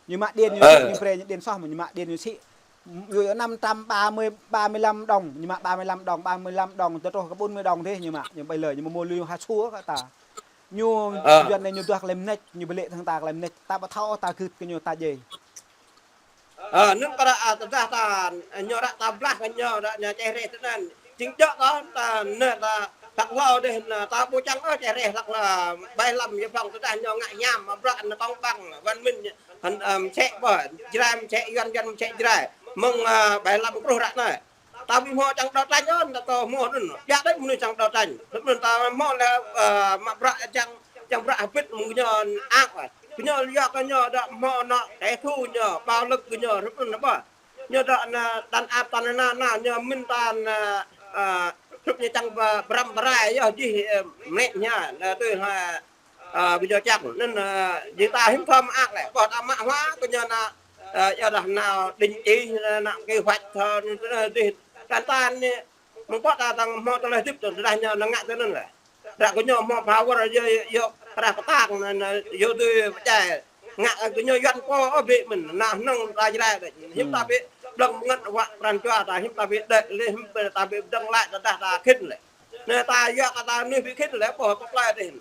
Ñu mă điện ñu sĭ, ñu brơi ñu điện soh, ñu mă điện ñu sĭ. Ñu năm trăm ba mươi, ba mươi lăm đồng, ñu mă ba mươi lăm đồng, ba mươi lăm đồng, tơ truh kơ bốn mươi đồng dih, ñu mă, ñu ƀai lơi, ñu mơ̆ lui ha sua kơ ta. Ñu, Yuan anai ñu duah klem nĕč, ñu ƀu lĕ thăng ta klem nĕč, ta ƀu thâo ta gưt kơ ñu ta djai. Ơ, anŭn kơ ră, ơ, tơdah ta, ơ, ñu ră ta blah kơ ñu ră ñu čeh reh tơnăn. Jing djơ̆ ta, ta, neh ta, ta hlâo dih, ta ƀu čang ôh čeh reh hlăk lă ƀai lăm yơh pơ̆ng tơdah ñu ngă hiam, mă bruă anŭn công bằng, văn minh, hăn, ơ, mơsĕ ƀơi, Jrai mơsĕ Yuan, Yuan mơsĕ Jrai. Mơ̆ng, ơ, ƀai lăm truh ră anai. Ta ƀu hmâo čang đấu tranh ôh, ta tơ hmâo anŭn. Biă đĕč mơnuih čang đấu tranh. Anŭn ta hmâo lĕ, ơ, mă bruă čang, čang bruă hơbĭt mơ̆ng ñu ak lĕ. Kơ ñu yua kơ ñu dŏ hmâo anŏ kẻ thù ñu, bạo lực kơ ñu, hrup anŭn ƀă. Ñu dŏ anŭn đàn áp ta anŭn, anŭn, anŭn, ñu min ta anŭn, ơ, hrup ñu čang pơ-, pơrăm pơrai yơh dih, ơ, mlĕ ñu, anŭn tui hă, ơ, ƀu djơ̆ čang. Anŭn, ơ, jing ta hiư̆m thâo mă ak lĕ. Ƀôh ta mă hua kơ ñu anŭn, ơ, yua dah anŭn định kỳ, anŭn kế hoạch thâo, anŭn, anŭn dih. Kăn ta anai, mơ̆ng pô ta tăng hmâo tơlơi hơdip tơdah ñu anŭn ngă tui anŭn lĕ. Ră kơ ñu hmâo power yơh, yơh, ră kơ tang anŭn, anŭn, yơh tui pơčai. Ngă kơ ñu Yuan pô ôh bĕ mơ̆n, anŭn hnơ̆ng ta Jrai đĕč. Hiư̆m ta bĕ blơ̆ng bơngăt wă pran jua ta, hiư̆m ta bĕ đĕ lĕ, hiư̆m ta bĕ pơdơ̆ng laĭ tơdah ta khĭn lĕ. Anai ta yua kơ ta anai bĕ khĭn lĕ, ƀôh pơplai dih.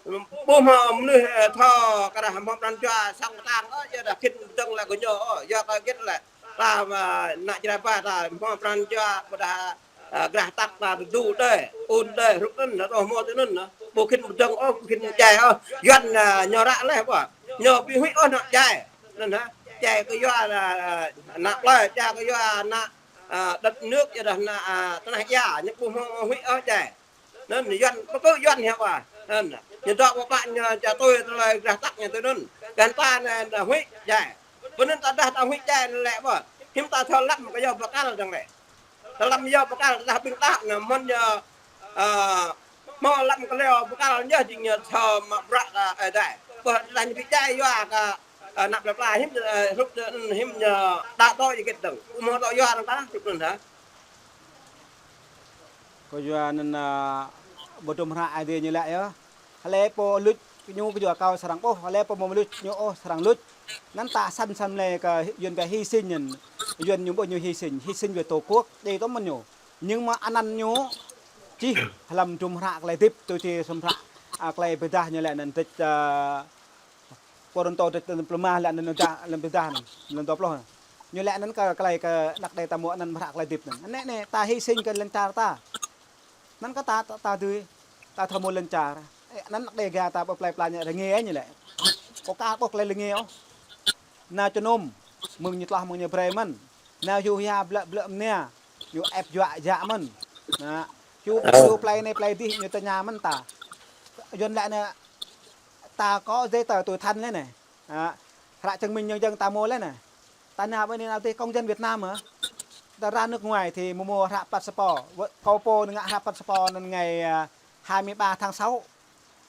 Ƀu hmâo mơnuih, ơ, thâo kơ ră hmâo pran jua sang kơtang, ơ, yua dah khĭn pơdơ̆ng laĭ kơ ñu, ơ, yua kơ git lĕ. Ta, ơ, ană Jrai ba ta hmâo pran jua, ƀôdah, ơ, grah tăk ta tơdu đơi, un đơi, hrup anŭn, ta tơ hmâo tui anŭn, ơ. Ƀu khĭn pơdơ̆ng, ơ, ƀu khĭn djai, ơ. Yuan, ơ, ñu ră leh, ƀôh. Ñu ƀu huĭ, ơ, anŏ djai. Anŭn, hă. Djai kơ yua, ơ, ană plơi, djai kơ yua ană, ơ, đất nước, yua dah ană, ơ, tơnah ia, ñu ƀu hmâo huĭ, ơ, djai. Anŭn Yuan, pơkơ̆ Yuan hiăp ah. Anŭn, ñu dŏ pơpă ñu ča tui tơlơi grah tăk ñu tui anŭn. Kăn ta anai, anŭn huĭ djai. Pơ anŭn tơdah ta huĭ djai anŭn lĕ ƀôh. Hiư̆m ta thâo lăm kơ yua bơkăl dơ̆ng lĕ. Ta lăm yua bơkăl tơdah ƀing đah anŭn mơ̆n ñu, ơ, hmâo lăm kơ yua bơkăl ñu jing ñu thâo mă bruă kơ Ơi Adai. Ƀôh tơdah ñu ƀu djai yua kơ, ơ, ană plơi pla hiư̆m, ơ, hrup anŭn hiư̆m ñu đa tŏ jing git dơ̆ng. Ƀu hmâo tŏ yua dơ̆ng ta, hrup anŭn hă. Kơ yua anŭn, ơ, ƀu dŏ hră Ơi Adai ñu laĭ yơh. Hlơi pô luč ñu kơ yua kâo srăng ƀuh, hlơi pô ƀu luč ñu ôh srăng luč. Anŭn ta săn săn lĕ kơ Yuan pia hy sinh anŭn. Yuan ñu ƀuh ñu hy sinh, hy sinh vì Tổ quốc, djai tŏ mơ̆n ñu. Nhưng mà anăn ñu čih hlăm dŭm hră tơlơi hơdip tui či sum hră, ơ, tơlơi pơdah ñu lĕ anŭn dêh, ơ, Kôrintô dêh, dêh pơlơmah lĕ anŭn dah, lĕ pơdah anŭn, lĕ dua pluh. Ñu lĕ anŭn kơ tơlơi kơ anăk đe ta mơ̆ anăn mơ̆ hră tơlơi hơdip anŭn. Anai anai, ta hy sinh kơ lŏn čar ta. Anŭn kơ ta, ta, ta dưi, ta thâo mơ̆ lŏn čar. Ơ, anŭn anăk đe ga ta ƀu plơi pla ñu rơngiă ñu lĕ. Kơ ka ƀuh tơlơi rơngiă ôh. Nao čơnum, mơ̆ng ñu tloh mơ̆ng ñu brơi mơ̆n. Nao hyu hia blơ̆ blơ̆ mơnia, ñu ĕp juă jă mơ̆n. Anŭn, hyu, hyu plơi anai plơi dih ñu tơña mơ̆n ta. Yuan lĕ anai, ta có giấy tờ tủi thân lĕ anai. Ơ, hră chứng minh nhân dân ta mơ̆ lĕ anai. Ta nao ƀơi anai nao dih công dân Việt Nam hă? Ta ra nước ngoài thì mơ̆ mơ̆ hră passport. Kâo pô ngă hră passport anŭn ngày, ơ, hai mươi ba tháng sáu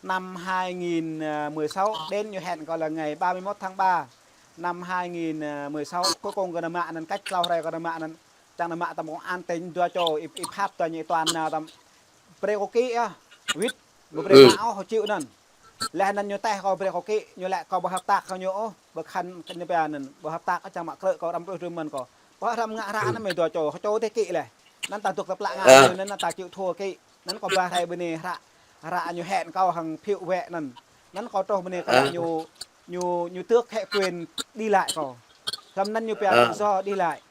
năm hai nghìn mười sáu. Đến ñu hẹn kâo là ngày ba mươi mốt tháng ba năm hai nghìn mười sáu. Cuối cùng kâo nao mă anŭn cách hlâo hrơi kâo nao mă anŭn. Čang nao mă tơm công an tỉnh dua čô, ih, ih phat tơ ñu toàn nao tơm brơi kâo ký ah, wĭt, ƀu brơi mă ôh, chịu anŭn. Leh anŭn ñu teh kâo brơi kâo ký, ñu lĕ kâo ƀu hợp tác kơ ñu ôh, ƀu khăn kơ ñu pia anŭn, ƀu hợp tác čang mă krư̆ kâo răm pluh rơmơn kâo. Ƀu hrăm ngă hră anŭn mơi dua čô, čô dih ký leh. Anŭn ta dŏ tơplă ngă, anŭn ta chịu thua ký. Anŭn kâo ba hrơi ƀơi anai hră, hră ñu hẹn kâo hăng phiu wĕ anŭn. Anŭn kâo truh ƀơi anai kâo lĕ ñu, ñu, ñu tước hết quyền đi lại kâo. Hlăm anŭn ñu pia tự do đi lại.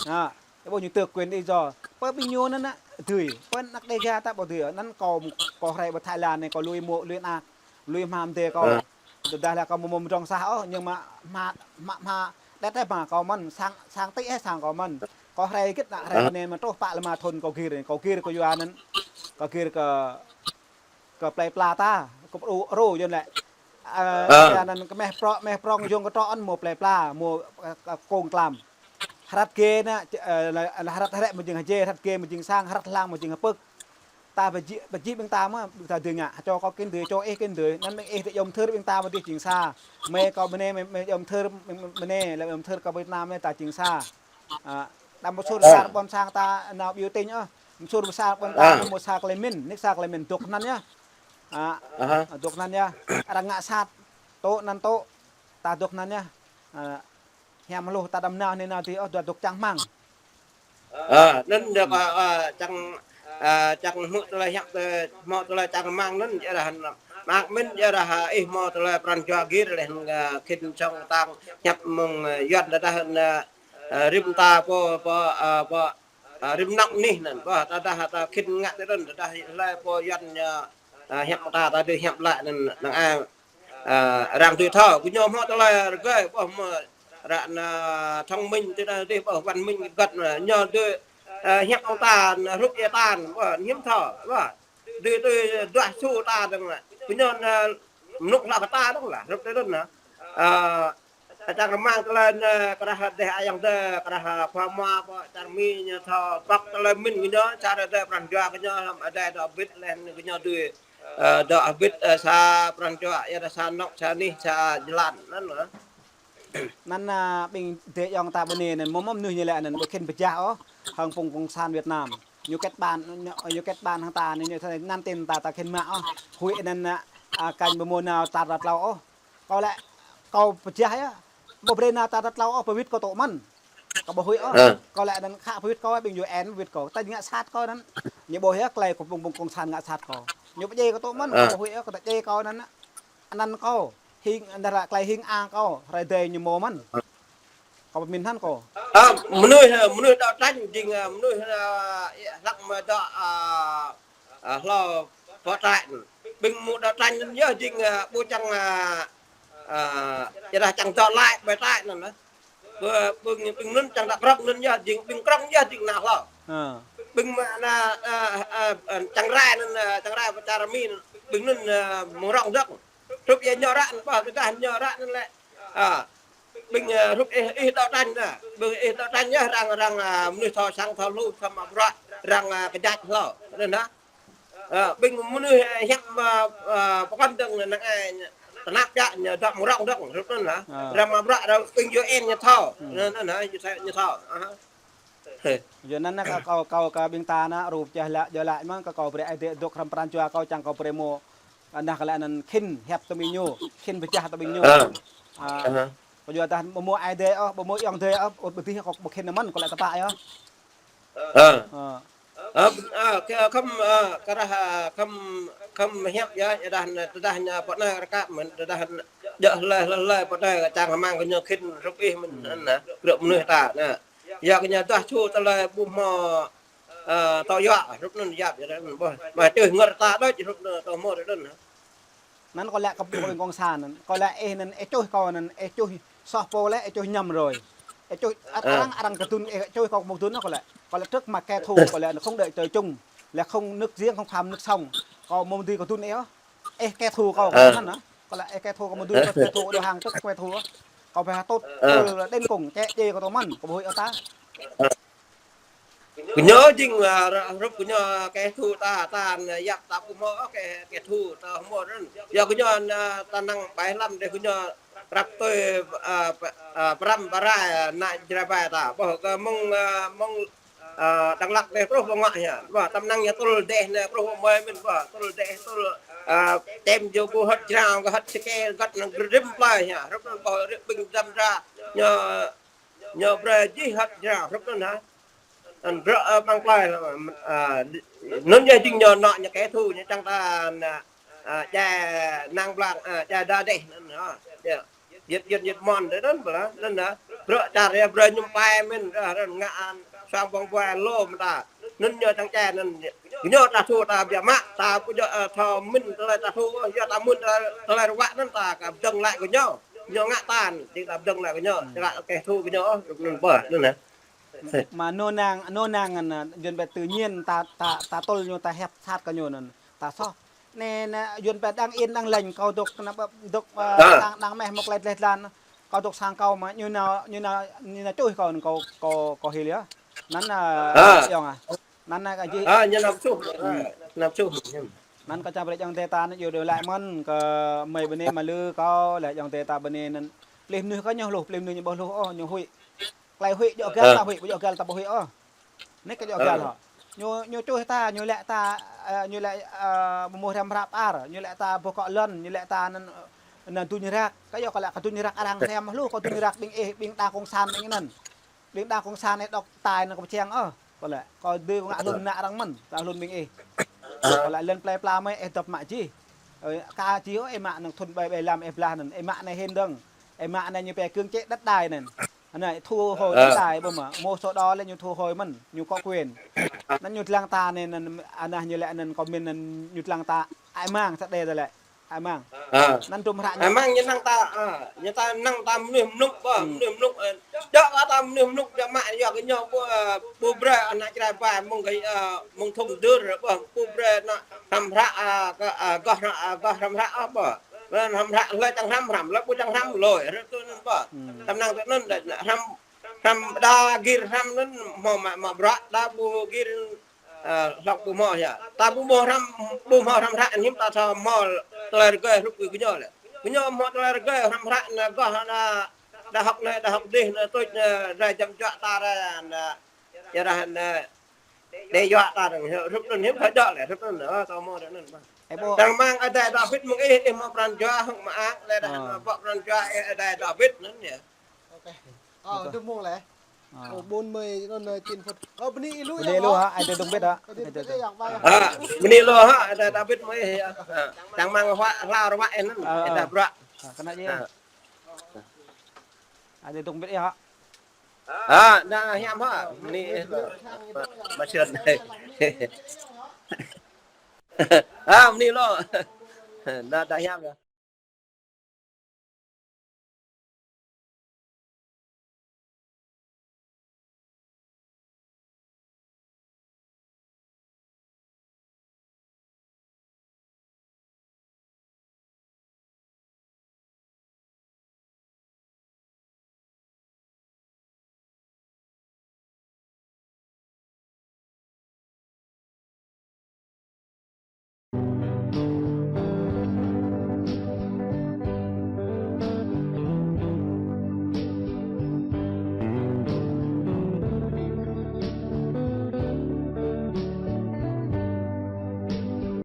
Hă. Ơ, ƀôh ñu tước quyền đi rồi. Pơ ƀing ñu anŭn dưi. Pơ anăk đe ga ta ƀu dưi. Anŭn kâo, kâo hrơi ƀơi Thái Lan anai kâo lui mơ̆, lui anăk. Lui hmam dê kâo. Tơdah lĕ kâo mơ̆ mơ̆ mơdrŏng sah ôh, nhưng mà hmă, hmă, hmă, đet teh hmă kâo mơ̆n, sang, sang tĭ hĕ sang kâo mơ̆n. Kâo hrơi git anăk hrơi anai mơ̆ truh pă lơma thŭn kâo gir, kâo gir kơ yua anŭn. Kâo gir kơ, kơ plơi pla ta, kơ pru, ru Yuan lĕ. Ơ, ơ, anăn kơ meh prŏng, meh prŏng yŏng kơ trŏ anŭn mâo plei pla, mâo, ơ, ơ, kông tlam. Hrăt gê anŭn, ơ, la, la hrăt hrĕ mơ̆ng jing hơjê, hrăt gê mơ̆ng jing sang, hrăt hlang mơ̆ng jing hơpưk. Ta pơjing, pơjing ƀing ta mơ̆, ƀing ta dưi ngă, čô kâo kĭn dưi, čô ih kĭn dưi, anăn ƀing ih tơ yôm thơr ƀing ta mơ̆ dih jing sa. Mơi kâo mơnê, mơi, mơi yôm thơr, mơnê, lĕ yôm thơr kâo Việt Nam mơi ta jing sa. Ơ, đăm pơsur sa ƀôn sang ta nao biểu tình ôh. Pơsur sa ƀôn ta mâo sa klei mĭn, nik sa klei mĭn dŏ anăn yơh. Ơ, dŏ anăn yơh. Arăng ngă sat, tŏ anăn tŏ, ta dŏ anăn yơh. Ơ, hiam hluh ta đăm nao anai nao dih ôh, dŏ dŏ čang hmăng. Ơ, anŭn yơh kâo, ơ, čang, ơ, čang hmư̆ tơlơi hiăp tơ, hmâo tơlơi čang rơmang anŭn, yua dah, mơak mĭn yua dah, ơ, ih hmâo tơlơi pran jua gir leh, ơ, khĭn song tang hiăp mơ̆ng, ơ, Yuan tơdah, ơ, ơ, rĭm ta pô, pô, ơ, pô, ơ, rĭm anŏ anih anŭn, pô, tơdah ta khĭn ngă tui anŭn, tơdah hlơi pô Yuan, ơ, ơ, hiăp ta, ta dưi hiăp laĭ anŭn, năng ai Ơ, arăng tui thâo, kơ ñu hmâo tơlơi rơgơi, ƀôh hmâo ră anai thông minh tui anai dih, ƀôh văn minh găt anai, ñu tui, ơ, hiăp ƀing ta, anai hrup ia ta, ƀôh hiam thâo, ƀôh. Tui, tui duah su ta dơ̆ng lĕ. Kơ ñu anai mơnuih hlak kơ ta dơ̆ng lĕ, hrup tui anŭn anai. Ơ, čang rơmang tơlơi anai, kơ rah dêh ayŏng adơi, kơ rah khua mua, ƀôh čar Mi ñu thâo, pŏk tơlơi mĭn kơ ñu, čar adai pran jua kơ ñu, lăm adai dŏ bit leh kơ ñu tui. Ơ, dŏ hơbĭt, ơ, sa pran jua, yua dah sa anŏ, sa anih, sa jơlan, anŭn lĕ. Anŭn, ơ, ƀing adơi ayŏng ta ƀơi anai anŭn, mơ̆ mơnuih ñu lĕ anŭn, ƀu khĭn pơjah ôh, hăng phung cộng sản Việt Nam. Ñu kết bạn, ñu, ñu kết bạn hăng ta, anŭn ñu thâo anăn tin ta, ta khĭn mă ôh. Huĭ anŭn, ơ, ơ, kăn ƀu mơ̆ nao ta, ta tlâo ôh. Kâo lĕ, kâo pơjah yơh. Ƀu brơi nao ta, ta tlâo ôh, pơwĭt kâo tŏ mơ̆n. Kâo ƀu huĭ ôh. Ơ. Kâo lĕ anăn khă pơwĭt kâo, ƀing U N pơwĭt kâo. Ta ngă sat kâo anăn. Ñu ƀuh yơh, klei kơ phung, phung cộng sản ngă sat kâo. Ñu pơdjai kâo tŏ mơ̆n, ơ, kâo ƀu huĭ ôh, kâo ta djai kâo anăn. Anăn kâo. Hing, anăn ră klei hing ang kâo. Hrơi adai ñu mơ̆ mơ̆n. Ơ. Kâo pơmĭn hăn kâo. Ơ, mơnuih, ơ, mơnuih đấu tranh, jing, ơ, mơnuih, ơ, hlăk mơ̆ dŏ, ơ, ơ, hlâo pơ trại. Ƀing mơ̆ đấu tranh anŭn yơh jing, ơ, ƀu čang, ơ, ơ, yua dah čang dŏ glaĭ ƀơi trại anŭn lĕ. Ƀơ-, ƀing, ƀing anŭn čang dŏ krŏng anŭn yơh jing, ƀing krŏng yơh jing nao hlâo. Ơ. Ƀing mơ̆ anai, ơ, ơ, ơ, čang rai anŭn, ơ, čang rai pơ čar Mi anŭn, ƀing anŭn, ơ, mơ̆ng rŏng dŏ. Hrup ia ñu ră anŭn, ƀôh tơdah ñu ră anŭn lĕ. Ơ. Ƀing, ơ, hrup ih, ih đấu tranh anai. Ƀing ih đấu tranh yơh arăng, arăng, ơ, mơnuih thâo sang thâo hluh, thâo mă bruă, arăng, ơ, kơjăp hlâo. Anŭn hă? Ơ, ƀing mơnuih, ơ, hiăp, ơ, ơ, pơkŏn dơ̆ng năng ai, tơnap čă ñu dŏ mơ̆ng rŏng dŏ, hrup anŭn hă? Ơ. Arăng mă bruă, arăng ƀing U N ñu thâo. Anŭn, anŭn hă, ñu thâo, ñu thâo. Ơ. Yua anŭn anai kâo, kâo, kâo kơ ƀing ta anai, rup čeh lă, jơ lă mơ̆n, kâo, kâo brơi Ơi Adai dŏ hrŏm pran jua kâo, čang kâo brơi mơ̆, anai kơ lĕ anŭn khĭn hiăp tơmĭn ñu, khĭn pơjah tơmĭn ñu. Ơ. Ơ. Ơ. Kâo yua dah ƀu mơ̆ Ơi Adai ôh, ƀu mơ̆ ayŏng adơi ôh, ƀu dih kâo ƀu khĭn mơ̆n, kâo lĕ tơpă yơh. Ơ. Ơ. Ơ, ơ, kơ khŏm, ơ, kơ rah, ơ, khŏm, khŏm hiăp yơh, yua dah, tơdah ñu pơ anai rơkăp mơ̆n, tơdah djơ̆ hlơi, hlơi, hlơi, pơ anai čang rơmang kơ ñu khĭn hrup ih mơ̆n, anŭn, hrup mơnuih ta, anŭn. Yua kơ ñu duah su tơlơi ƀu hmâo, ơ, tŏ yua, hrup anŭn yap, yua anŭn ƀôh. Mă čuh ngă ta đôč, hrup anŭn, tŏ hmâo, hrup anŭn. Anŭn kâo lĕ kơ ƀing cộng sản anŭn. Kâo lĕ ih anŭn, ih čuh kâo anŭn, ih čuh soh pô lĕ, ih čuh ñăm rồi. Ih čuh, ơ, arăng, arăng kơ dŭn, ih čuh kâo mơ̆ dŭn kâo lĕ. Kâo lĕ trước mặt kẻ thù, kâo lĕ không đợi trời chung. Lĕ không nước giếng, không pham nước sông. Kâo mơ̆ dưi kơ dŭn ih ôh. Ih kẻ thù kâo, kâo anŭn hă. Kâo lĕ ih kẻ thù kâo mơ̆ dŭn, kơ kẻ thù, đầu hàng trước kẻ thù. Kâo phải tốt, ơ, tơl đến cùng, čĕ, djai kâo tŏ mơ̆n, kâo ƀu huĭ ôh ta. Ơ. Kơ ñu jing, ơ, hrup kơ ñu kẻ thù ta, ta, ơ, yap ta ƀu hmâo, kẻ, kẻ thù ta hmâo anŭn. Yua kơ ñu, ơ, ta năng bai lăm dêh kơ ñu răp tui, ơ, pơ-, ơ, pơrăm pơrai, ơ, ană Jrai ƀai ta. Ƀôh kơ mơ̆ng, ơ, mơ̆ng, ơ, Đắk Lắk dêh truh pơ ngŏ hia. Ƀôh, tăm năng ñu tŭl dêh anai truh pơ mơi mĭn, ƀôh, tŭl dêh, tŭl, ơ, tem jơgu hơ̆t jrao, kơ hơ̆t sơkê, găt năng rĭm plơi hia. Hrup anŭn ƀôh, ƀing dăm dra, ñu Ñu brơi jih hăt jrao hrup anŭn hă. Anŭn bruă, ơ, ƀăng plơi, ơ, anŭn yơh jing ñu anŏ ñu kẻ thù ñu čang ta, ơ, ơ, djai năng blang, ơ, djai đa dêh anŭn hă. Yơh. Yơt, yơt, yơt mơ̆n dêh anŭn ƀlah, anŭn hă. Bruă čar yơh brơi ñu pai mĭn, ơ, anŭn ngă anŭn suang ƀơ̆ng ƀuai lŏm ta. Anŭn ñu čang djai anŭn ñu ta thâo ta biă mă, ta ƀu djơ̆, ơ, thâo mĭn tơlơi ta thâo, yua ta mĭn tơlơi, tơlơi ruă anŭn ta kơ pơdơ̆ng glaĭ kơ ñu. Ñu ngă ta, jing ta pơdơ̆ng glaĭ kơ ñu, tơlơi kẻ thù kơ ñu, anŭn ƀơh, anŭn hă. Mă nô năng, nô năng anŭn, jơ̆n ƀĕ tự nhiên ta, ta, ta tŭl ñu, ta hiăp sat kơ ñu anŭn, ta soh. Anai, anai, Yuan pĕ đang yên đang lành, kâo dŏ, anai, dŏ, ơ, đang, đang meh mŏk lĕ lĕ lan. Kâo dŏ sang kâo mă, ñu nao, ñu nao, ñu nao čuh kâo, kâo, kâo, kâo hil yơh. Anŭn, ơ, yŏng ah. Anŭn, anai, kơ jih. Ơ, ñu nao čuh. Ơ, nao čuh. Anŭn kơ čang brơi ayŏng adơi ta anŭn yua dŏ laĭ mơ̆n kơ mơi bơnai mă lư kâo, laĭ ayŏng adơi ta bơnai anŭn. Plih mơnuih kơ ñu hluh, plih mơnuih ñu ƀu hluh ôh, ñu huĭ. Tơlơi huĭ djơ̆ găl ta huĭ, ƀu djơ̆ găl ta ƀu huĭ ôh. Anai kơ djơ̆ găl hŏ. Ñu, ñu čuh ta, ñu laĭ ta, ơ, ñu laĭ, ơ, ƀu hmâo hrăm hră pơar, ñu laĭ ta ƀu kŏ lŏn, ñu laĭ ta anŭn, anŭn duñ rak. Kơ yua kơ laĭ kơ duñ rak arăng sem hluh, kơ duñ rak ƀing ih, ƀing đảng cộng sản ƀing anŭn. Ƀing đảng cộng sản anai dŏ tai anŭn kơ pơčeng ôh. Kơ laĭ, kơ dư ngă hlŭn ană arăng mơ̆n, ta hlŭn ƀing ih. Kơ laĭ lŏn plơi pla mơi ih dŏp mă jih. Ơ, ka jih ôh, ih mă anŭn thun ƀai ƀai lăm ih blah anŭn, ih mă anai hĭn dơ̆ng. Ih mă anai ñu pĕ cưỡng chế đất đai anŭn. Anai thu hồi đất đai ƀu mă, mơ̆ sổ đỏ lĕ ñu thu hồi mơ̆n, ñu có quyền. Anŭn ñu lăng ta anai, anŭn, anai ñu lĕ anŭn comment anŭn ñu lăng ta ai mang sa đe ta lĕ. Ai mang. Ơ. Anŭn dŭm hră ñu. Ai mang ñu năng ta, ơ, ñu ta năng ta mơnuih mơnŭk ƀơ, mơnuih mơnŭk, ơ, djơ̆ kơ ta mơnuih mơnŭk djơ̆ mă yua kơ ñu ƀu, ơ, ƀu brơi ană črai ƀai mơ̆ng kơ, ơ, mơ̆ng thŭng dưr ƀơ, ƀu brơi ană hrăm hră, ơ, kơ, ơ, gơ̆ hră, ơ, gơ̆ hrăm hră ôh ƀơ. Anŭn hrăm hră lơi čang hrăm, hrăm lơi ƀu čang hrăm lơi, hră tui anŭn ƀơ. Tăm năng tui anŭn đa hrăm, hrăm đa gir hrăm anŭn hmâo mă, mă bruă, đa ƀu gir Ơ, hlŏng ƀu hmâo yơh. Ta ƀu hmâo hrăm, ƀu hmâo hrăm hră hiư̆m ta thâo hmâo tơlơi rơgơi hrup kơ gơñu lĕ. Gơñu hmâo tơlơi rơgơi hrăm hră anai gơ̆ anai, đa hŏk anai, đa hŏk adih anai, tuč anai, rai jăm juă ta rai anai, yua dah anai, đe dọa ta dơ̆ng, hrup anŭn hiư̆m thâo djơ̆ lĕ, hrup anŭn, ơ, ta hmâo anŭn. Ơ, ƀu. Tơdang amăng adai Dawid mơ̆ng ih, ih hmâo pran jua hơ̆k mơak, lĕ dah anai, ƀu pran jua ih adai Dawid anŭn yơh. Ơ, dŭm mông lĕ. Ơ, ƀôn mơi anŭn, anŭn, čin phŭt. Ơ, bơni lu, bơni lu hă, ai tơi dŏng bit hă. Ai tơi dŏng bit hă, ai tơi dŏng bit hă. Hă, bơni lu hă, ai tơi Dawid mơi hă. Hă, tơdang amăng huă hlâo rơwă anŭn, ơ, ai tơi bruă. Hă, kơnă jih. Hă. Ai tơi dŏng bit hă. Hă, anai hiam hă, bơni. Mă sưn anai. Hă, bơni lu. Anai, anai hiam hă.